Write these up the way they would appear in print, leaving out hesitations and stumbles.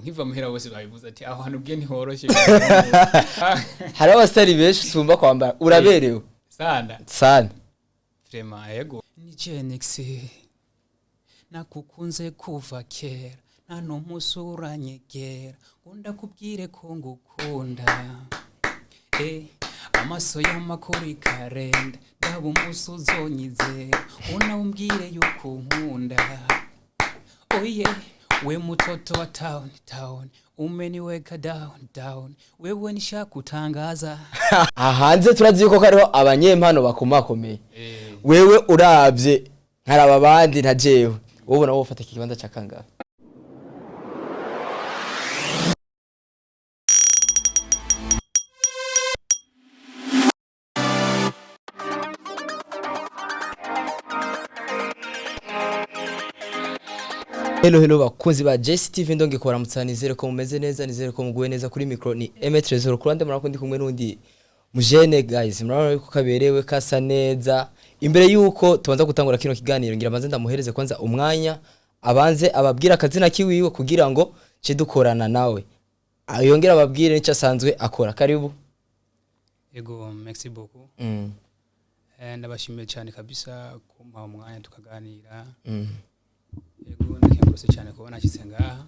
Nkiva muhera bose babivuze ati aho hantu ubwe ntihoroshe. Hari abasitari benshi usumba kwambara, uraberewe. Sana. Sana. Vraiment, yego. Ni Genix, nakukunze kuva kera, nta n'umunsi uranyegera ngo ndakubwire ko ngukunda. Amaso y'amakuru ikarenda, ndaba umunsi uzonyizera ngo umbwire yuko unkunda. Oye we mutoto wa town town, umeniweka down down, wewe nishakutangaza. Aha hanze turazi yuko hariho abanyempano bakomakomeye. Wewe uravye nkaraba abandi nka jewe, wowe ubona wofata iki kibanza ca kangahe? Hello hello bakunzi ba JCTV, ndonge kubaramutsa, nizere ko mumeze neza, nizere ko muguwe neza. Kuri micro ni M Trezor, ku ruhande murabona ndi kumwe n'undi mujene. Guys, murabona yuko kaberewe, kasa neza. Imbere yuko tubanza gutangura kino kiganiro, ngira banze ndamuhereze kwanza umwanya abanze ababwira akazina kiwiwe kugira ngo ce dukorana nawe, yongere ababwire n'icyo asanzwe akora. Karibu. Yego, merci beaucoup. Ndabashimiye cyane kabisa kumpa umwanya tukaganira. Yego, ndakengurutse cyane kuba nashyitse ngaha.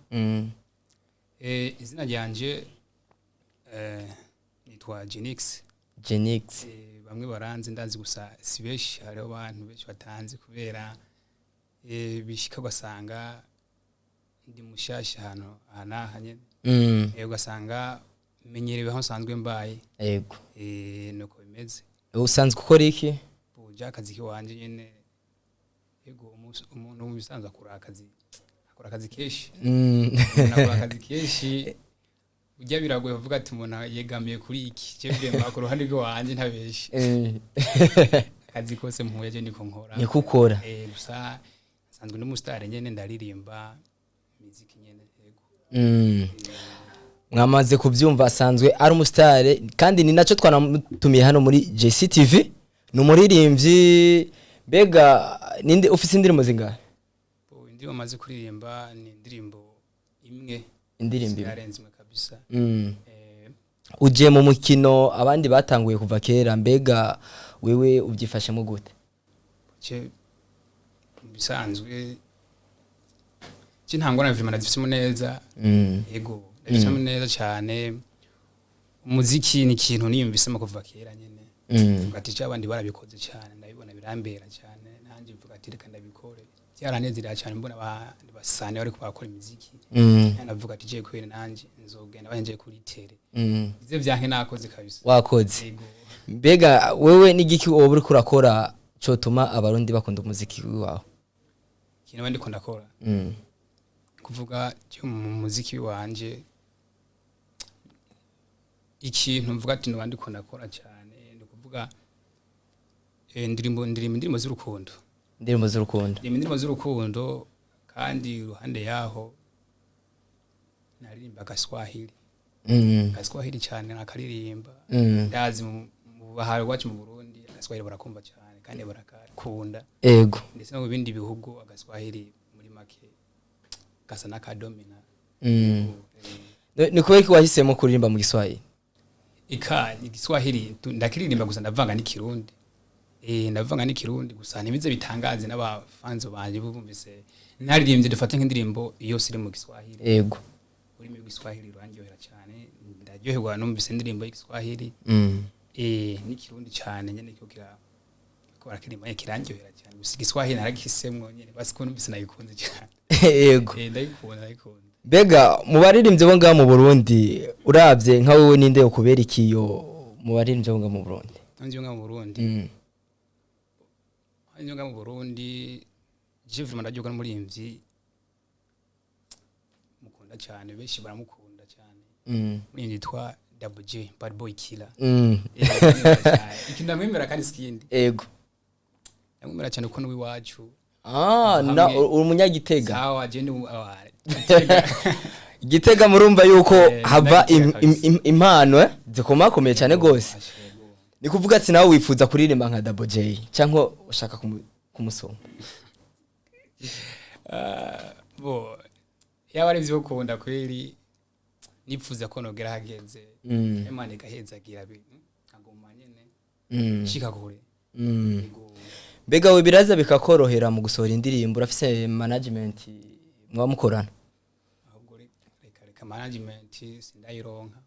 Izina ryanje nitwa Genix. Genix. Bamwe baranzi, ndazi, gusa si benshi. Hariho abantu benshi batanzi kubera bishika ugasanga ndi mushasha ahantu aha n'aha nyene. Ugasanga menyerewe aho nsanzwe mbaye. Nuko bimeze. Usanzwe ukora iki? Buja akazi kiwanje nyene. Yego, umuntu mu bisanzwe akora akazi, akora akazi kenshi. Umuntu akora akazi kenshi, ujya biragoye kuvuga ati umuntu yegamiye kuri iki. Je vraiment, ku ruhande rw'iwanje ntabeshe, akazi kose mpuye je niko nkora. Niko ukora. Gusa nsanzwe ndi umusitari nyene, ndaririmba miziki nyene, yego. Mwamaze kubyumva, asanzwe ari umusitari kandi ni nacyo twanamutumiye hano muri JCTV. Ni umuririmbyi. Mbega ninde ufise indirimbo zingahe? Bo, indirimbo maze kuririmba ni indirimbo imwe. Indirimbo imwe. Sinarenze imwe kabisa. Ugiye mu mukino abandi batanguye kuva kera, mbega wewe ubyifashemo gute? Je mu bisanzwe je nta ngorane vraiment, ndazifisemo neza. Yego, ndabifisemo neza cyane. Umuziki ni ikintu niyumvisemo kuva kera nyene. Mvuga ati icyo abandi barabikoze cyane, ndabibona birambera cyane, nanjye mvuga ati reka ndabikore. Byaranezerera cyane mbona abandi basane bariko barakora imiziki. Navuga ati je kweri nanjye nzogenda bahenjeye kuri tere. Ivyo vyanke nakoze kabisa. Wakoze. Yego. Mbega wewe n'igiki wowe uriko urakora cotuma abarundi bakunda umuziki wawe? Ikintu mba ndiko ndakora, kuvuga cyo mu muziki wanje, ikintu mvuga ati noba ndiko ndakora cyane ni ukuvuga ndirimbo, ndirimbo indirimbo z'urukundo. Indirimbo z'urukundo. Ndirimbo indirimbo z'urukundo, kandi iruhande yaho naririmba agaswahili. Agaswahili cyane nakaririmba. Ndazi mu bahari iwacu mu Burundi agaswahili barakumva cyane kandi barakakunda. Ndetse no mu bindi bihugu agaswahili muri make gasa n'akadomina. Ni kubera ko wahisemo kuririmba mu Giswahili? Ika igiswahili ndakiririmba, gusa ndavanga n'ikirundi. Ndavanga n'ikirundi, gusa ntibize bitangaze n'abafanzi banje bumvise naririmbye, dufate nk'indirimbo yose iri mu Giswahili. Ururimi rw'igiswahili rurandyohera cyane, ndaryoherwa numvise indirimbo y'igiswahili. N'ikirundi cyane nyene cyo kira ko barakiririmba nyene kirandyohera cyane, gusa igiswahili naragihisemwo nyene basi ko numvise nagikunze cyane. Ndagikunda, ndagikunda. Mbega mu baririmbyi bo ngaha mu Burundi, uravye nka wewe, ninde ukubera ikiyo mu baririmbyi bo ngaha mu Burundi? Nzi nga mu Burundi, nzi nga mu Burundi, je vraiment ndaryoherwa n'umuririmbyi mukunda cyane, benshi baramukunda cyane, umuririmbyi yitwa Double J, Bad Boy Killer. Ndamwemera cyane. Iki ndamwemera kandi sikindi. Ndamwemera cyane kuko n'uwiwacu. Ah, na Hamwe. uri umunyagitega. Sawa, je ndi Gitega. Igitega murumva yuko hava Ndagitega kabisa. impano zikomakomeye cyane gose. Yego. Ni kuvuga ati nawe wifuza kuririmba nka Double J cyangwa ushaka kumusoma? Ah, bo yaba ari ivyo ukunda kweri. Nipfuza ko nogera hageze. Imana igahezagira nkaguma nyene nshika kure. Yego. Mbega we biraza bikakorohera mu gusohora indirimbo? Urafise management muba mukorana? Ahubwo reka reka, management sindayironka.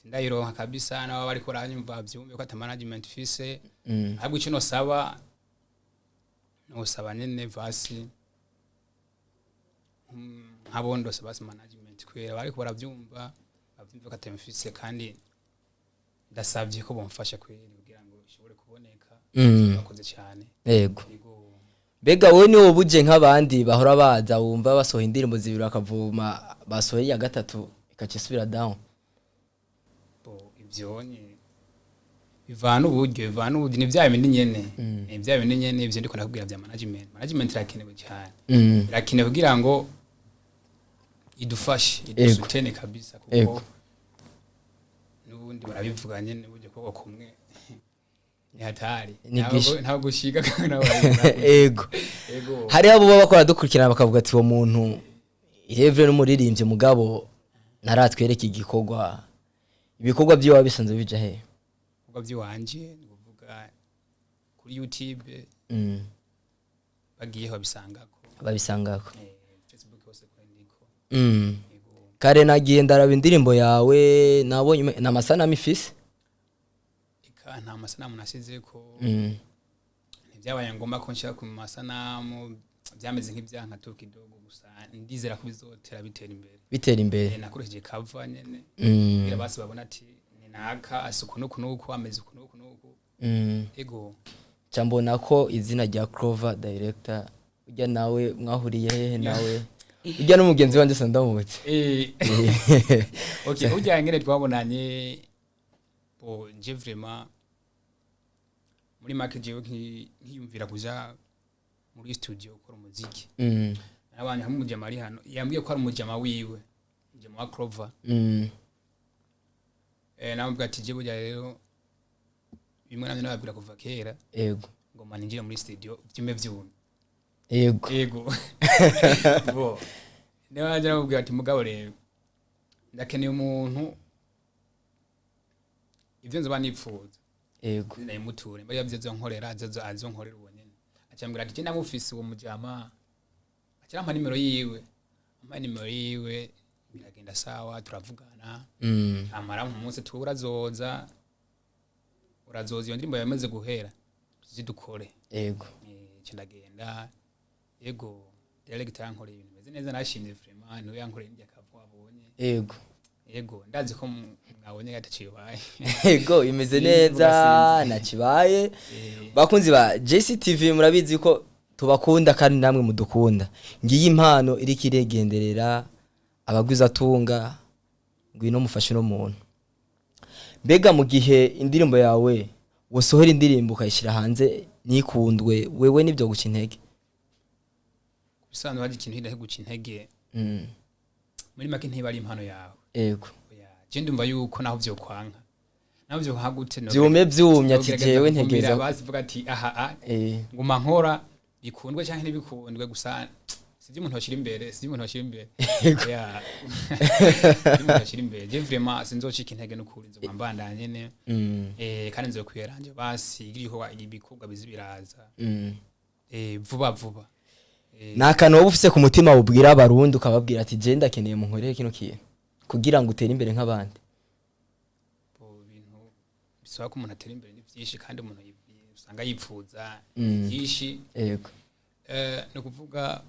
Sindayironka kabisa. Nabo bariko baranyumva bavyumve ko ata management fise. Ahubwo ico nosaba, nosaba nyene vasi nk'abondose basi management, kubera bariko baravyumva, bavyumve ko atayo mfise, kandi ndasavye ko bomfasha kweri kugira ngo ishobore kuboneka. Bakoze cyane. Yego. Mbega wowe niwo buje nk'abandi bahora baza, wumva basohoye indirimbo zibiri bakavuma, basohoye iya gatatu ikaca isubira down? Bo ivyo ni bivana uburyo, ni vya bindi nyene, ni vya bindi nyene ivyo ndiko ndakubwira vya management. Management irakenewe cyane. Irakenewe kugira ngo idufashe, idusutene kabisa, kuko n'ubundi barabivuga nyene, buryo kuboko kumwe ni hatari. Ni bwinshi. Ntabwo gushiga. Ego. Ego. Hariho abo baba bakora dukurikirana bakavuga ati uwo muntu irevure n'umuririmbyi, mugabo ntaratwereka igikorwa. Ibikorwa byiwe bisanzwe bija he? Ibikorwa by'iwanje ni kuvuga kuri YouTube, bagiyeho babisangako. Babisangako. Facebook hose kuri ndiko. Ego. Kare nagiye ndaraba indirimbo yawe, nabonye ni amasanamu ifise. Eka, nta masanamu nasizeko. Ntibyabaye ngombwa ko nshira ku masanamu, byameze nk'ibyanka tu kidogo, gusa ndizera ko bizotera bitera imbere. Bitera imbere. Nakoresheje cover nyene kugira basi babona ati ni naka, asa uku n'uku n'uku, ameze uku n'uku n'uku. Ego. Ca mbona ko izina rya Clover Director, ujya nawe mwahuriye hehe? Nawe ujya n'umugenzi wanje sandamutse. Okay, ujya ngene twabonanye, bo je vraiment muri make jewe nkiyumvira kuja muri studio gukora umuziki, nabanye hamwe umujama ari hano, yambwiye ko ari umujama wiwe, umujama wa Clover. Namubwira ati je burya rero bimwe namye nababwira kuva kera, ngoma ninjire muri studio vyume vyumye. Ego, bo niba naje namubwira ati mugabo rero ndakeneye umuntu ivyo nzoba nipfuza nayimuture, mba yavyo azonkorera, azozo azonkorera uwo nyene. Acambwira ati je ndamufise uwo mujama, aca nimero yiwe, ampa nimero yiwe, biragenda sawa, turavugana. Amara umunsi tu urazoza, urazoza iyo ndirimbo yamaze guhera tuzi dukore. Nca ndagenda. Ego, director yankoreye ibintu bimeze neza, nashimye vraiment, niwe yankoreye indya kavu wabonye. Ego, ndazi ko mwabonye gatacibaye. Ego, imeze neza. Murasinze. Nakibaye. Bakunzi ba JCTV, murabizi ko tubakunda kandi namwe mudukunda. Ngiyi impano iriko iregenderera abagwizatunga, ngwino mufashe no muntu. Mbega mu gihe indirimbo yawe wosohora indirimbo ukayishyira hanze ntikundwe, wewe nibyo guca intege? Bisanzwe hari ikintu hirya guca intege. Muri make ntiba ari impano yawe. Oya, je ndumva yuko naho vyokwanka, naho vyokwanka gute, Vyume vyumye ati nogerageza jewe kuvumira. ntegereza. Basi vuga ati aha a nguma nkora, bikundwe canke ntibikundwe, gusa sivyo umuntu ashira imbere, sivyo umuntu ashira imbere. Oya, sivyo umuntu ashira imbere. Je vraiment sinzocika intege n'ukuri, nzoguma mbandanye nyene. Kandi nzokwiheranje basi ibikorwa bizi biraza vuba vuba. Ni akantu wowe ufise ku mutima wubwira abarundi, ukababwira ati je ndakeneye munkorere kino kintu kugira ngo utere imbere nk'abandi? Bo bintu bisaba ko umuntu atera imbere ni vyinshi, kandi umuntu usanga yipfuza byinshi. Ni ukuvuga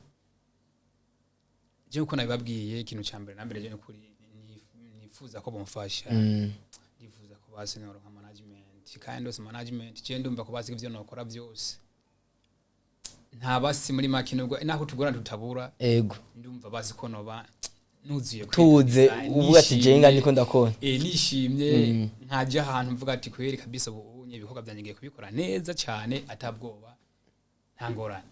je uko nabibabwiye, ikintu ca mbere na mbere je nukuri nifuza ko bomfasha. Ndifuza ko basi noronka management, kandi ndose management je ndumva ko basi ivyo nokora byose nta basi muri make, nubwo naho tugorana tutabura, ndumva basi ko noba nuzuye tuze kweri, uvuga ati nishimye. Jenga niko ndakora. Nishimye, nkaja ahantu mvuga ati kweri kabisa ubu unye ibikorwa byanjye ngiye kubikora neza cyane, atabwoba, nta ngorane.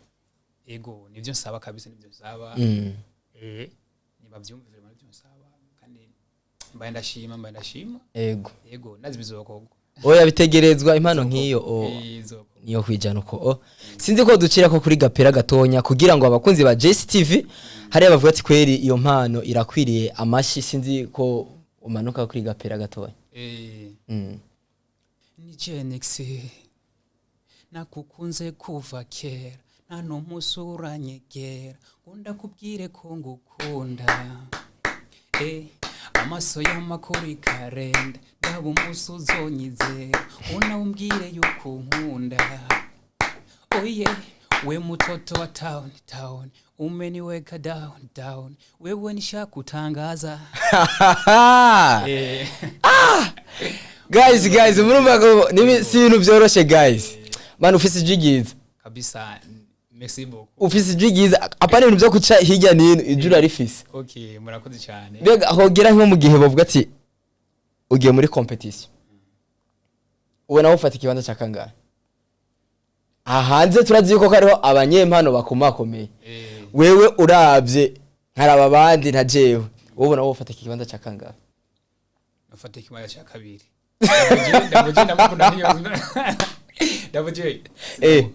Ego, nivyo nsaba kabisa, nivyo nsaba. Nibavyumve vraiment, nivyo nsaba, kandi mbaye ndashima, mbaye ndashima. Ego, ndazi bizokorwa. Oya, bitegerezwa, impano nk'iyo o Bizokorwa. Niyo kwijana uko o sinzi ko ducira ko kuri gapera gatonya kugira ngo abakunzi ba JCTV hariya bavuga ati kweri iyo mpano irakwiriye amashyi. Sinzi ko Umanuka kuri gapera gatoya. Ni Genix, nakukunze kuva kera, nta n'umunsi uranyegera ngo ndakubwire ko ngukunda. Amaso y'amakuru karenda, ndaba umunsi uzonyizera unawe umbwire yuko unkunda. Oye we mutoto wa town town, umeniweka down down, wewe nishakutangaza. Guys, guys, murumva ko si ibintu byoroshe, guys. Man, ufise ijwi ryiza. Kabisa, merci beaucoup. Ufise ijwi ryiza, apana ibintu byo guca hirya n'ino, ijwi urarifise. Okay, murakoze cyane. Mbega hogera nko mu gihe bavuga ati ugiye muri competition, ubona ufata ikibanza cya kangahe? Aha hanze turazi yuko hariho abanyempano bakomakomeye. Wewe uravye nkaraba abandi nka jewe, wowe ubona wowe ufata ikibanza cya kangahe? Nafata ikibanza cya kabiri. Double J ndamukunda, niyo Double J.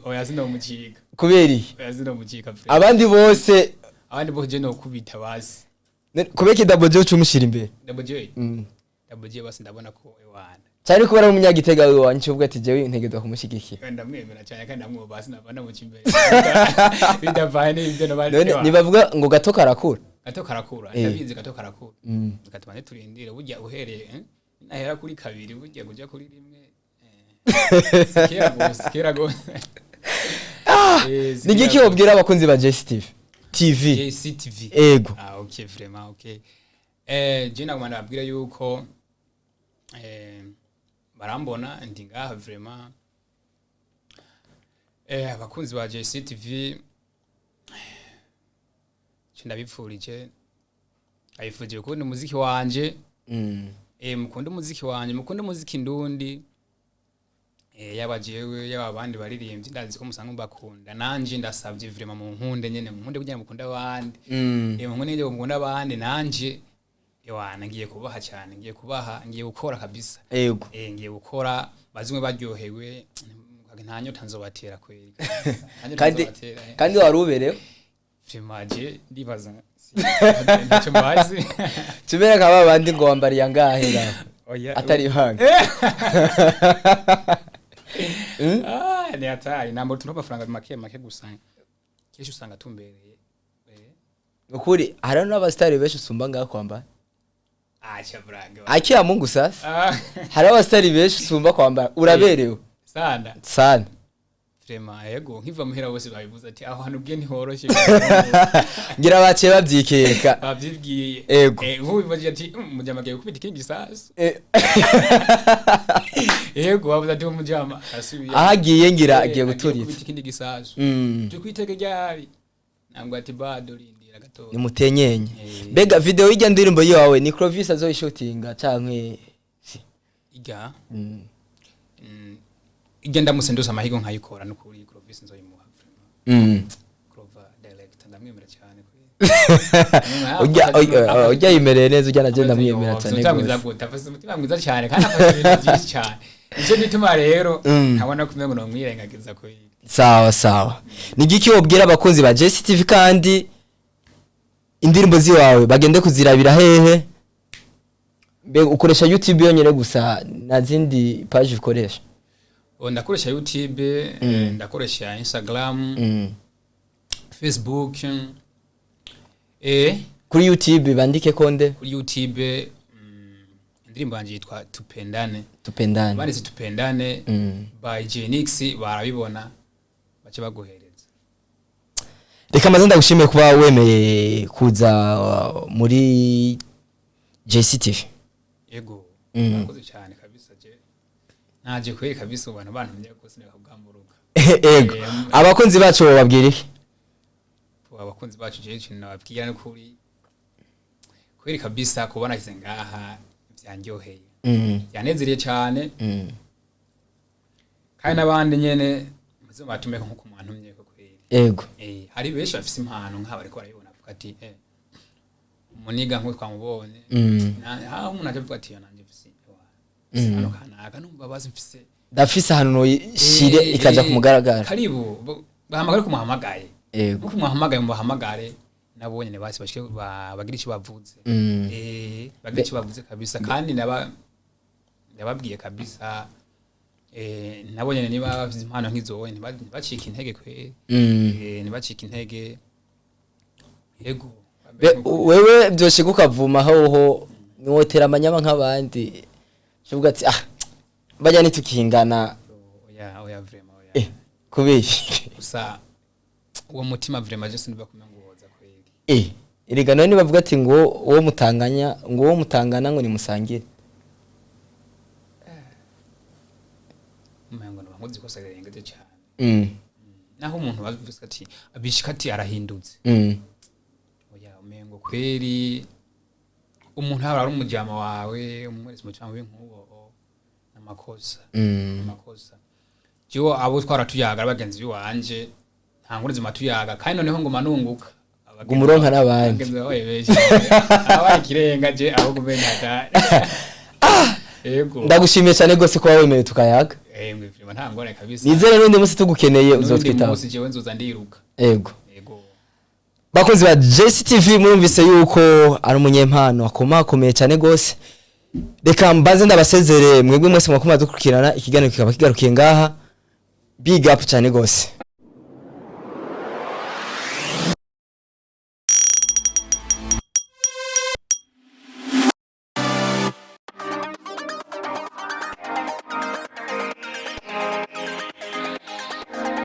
Oya, sinomucika. Kubera iki? Oya, sinomucika pe. Abandi bose? Abandi bose je nokubita basi. Kubera iki Double J uca umushyira imbere? Double J. Double J basi ndabona ko ewana. Cyane kubera ari umunyagitega wiwe wanje, uvuga ati jewe ntegerezwa kumushyigikira. Ndamwemera cyane kandi ndamwubaha, sinava ndamuca imbere bidavaye n'ibyo nabandi. None nibavuga ngo gato karakura. Gato karakura. Ndabizi, gato karakura. Gatuma turindire burya uhereye nahera kuri kabiri burya kuja kuri rimwe, si kera gose, kera gose. Si Ni igiki kera. wobwira abakunzi ba JCTV TV? JCTV. Ego. Ah, okay, vraiment, okay. Je naguma ndababwira yuko barambona ndi ngaha vraiment. Abakunzi ba JCTV, cyo ndabipfurije, abifurije gukunda umuziki wanje. Mukunde umuziki wanje, mukunde umuziki ndundi. Yaba jewe, yaba abandi baririmbyi, ndazi ko musanga mbakunda. Nanje ndasabye vraiment mu nkunde nyene, mu nkunde kugira ngo mukunde abandi. Mukunde nyene, mukunde abandi. Nanje ewana ngiye kubaha cyane, ngiye kubaha, ngiye gukora kabisa. Ngiye gukora bazimwe baryohewe, nta nyota nzobatera kweli. Nta nyota Kandi nzobatera. kandi wari uberewe. Vraiment, je ndibaza ntacyo mbazi. Tumere nka ba bandi ngo wambariye angahe ngaho? Oya. Atari ibanga. Ah, ni hatari namba utuntu amafaranga make make gusa kenshi usanga tumbereye. Ukuri hariho n'abasitari benshi usumba ngaho kwambara. Acha branga. Akiya Mungu sasa. Ah. Hariho abasitari benshi usumba kwambara, uraberewe. Sana. Sana. Vraiment, yego, nkiva muhera bose babivuze ati aho hantu ubwe ntihoroshe. Ngira baciye babyikeka. Bavyibwiye. Ego. Nk'ubu bivuze ati "Mujama agiye gukubita ikindi gisasu." Yego, bavuze ati umujama asubiye Aho agiye ngira agiye agiye guturitsa. gukubita ikindi gisasu. Tukwitege ryari? Nangwa ati bado, rindira gato. Nimutenyenye. Mbega video y'ijya ndirimbo yawe ni Clovis azoyishutinga canke si? Ijya ijya ndamutse ndose amahigo nkayikora nukuri Clovis nzoyimuha. Clover director ndamwemera cyane. Ujya yimereye neza, ujya naje ndamwemera cyane Umutima mwiza gose. gute, afise umutima mwiza cyane kandi afite ibintu byinshi cyane, nicyo gituma rero ntabona kumwe ngo nomwirengagiza kuri. Sawa sawa. Ni igiki wobwira abakunzi ba JCTV, kandi indirimbo ziwawe bagende kuzirabira hehe? Mbega ukoresha YouTube yonyine gusa, nta zindi page ukoresha? Oh, ndakoresha YouTube, ndakoresha Instagram, Facebook. Kuri YouTube bandike konde? Kuri YouTube indirimbo yanjye yitwa Tupendane. Tupendane. Banditse Tupendane by Genix barabibona, bace baguhereza. Reka maze ndagushimiye kuba wemeye kuza muri JCTV. Yego. Murakoze cyane kabisa, je naje kweri kabisa, abantu bantumye ko sinakubwamburuka. Ego, abakunzi bacu bababwira iki? Abakunzi bacu, je ikintu nababwira ni kuri kweri kabisa, kubona kize ngaha byanryoheye, byanezereye cyane. Kandi n'abandi nyene muze batume nkuko mwantumye ko kweri. Hari benshi bafise impano nk'aba ariko barayibona, avuga ati umuniga nk'uko twamubonye. Aho umuntu aje avuga ati yo nanje mfise impano kanaka, numva bazi mfise Ndafise ahantu noyishire ikaja ku mugaragaro. Karibu, bahamagare ko muhamagaye. Nkuko muhamagaye, mubahamagare. Nabo nyene basi bashike bagira icyo bavuze. Bagira icyo bavuze kabisa, kandi ndababwiye kabisa, nabo nyene niba bafite impano nk'izo, ntibacike intege kwe. Ntibacike intege, yego. Wewe vyoshika ukavuma hoho, niwotera amanyama nk'abandi, uvuga ati: "Ah, bajya nitukingana"? Oya, oya, vraiment, oya. Kubera? Gusa uwo mutima vraiment je sinumva kumenya ngo woza kweli. Erega none bavuga ati ngo uwo mutanganya, ngo uwo mutangana ngo nimusangire. Umengo nabankoze ikosa rirengeje cyane. Naho umuntu bavuze ati bishika ati arahindutse. Oya, umengo kweri umuntu haba ari umujama wawe, umweretse umutima mubi nk'uwo, namakosa. Amakosa. Jewe abo twara tuyaga ari bagenzi biwanje, nta nkuru zima tuyaga, kandi noneho nguma nunguka. Guma uronka n'abandi. Abagenzi babaye benshi, abaye ikirenga, je abo kumenya da, yego. Ndagushimiye cyane rwose kuba wemeye tukayaga. Mwe vraiment nta ngorane kabisa. Nizere n'undi munsi tugukeneye n'undi uzotwitaho. Munsi jewe nzoza ndiruka. Yego. Yego. Bakozi ba JCTV, murumvise yuko ari umunyempano akomakomeye cyane gose. Reka mbaze ndabasezere mwebwe mwese mwakoma dukurikirana ikiganiro, kikaba kigarukiye ngaha. Big up cyane gose.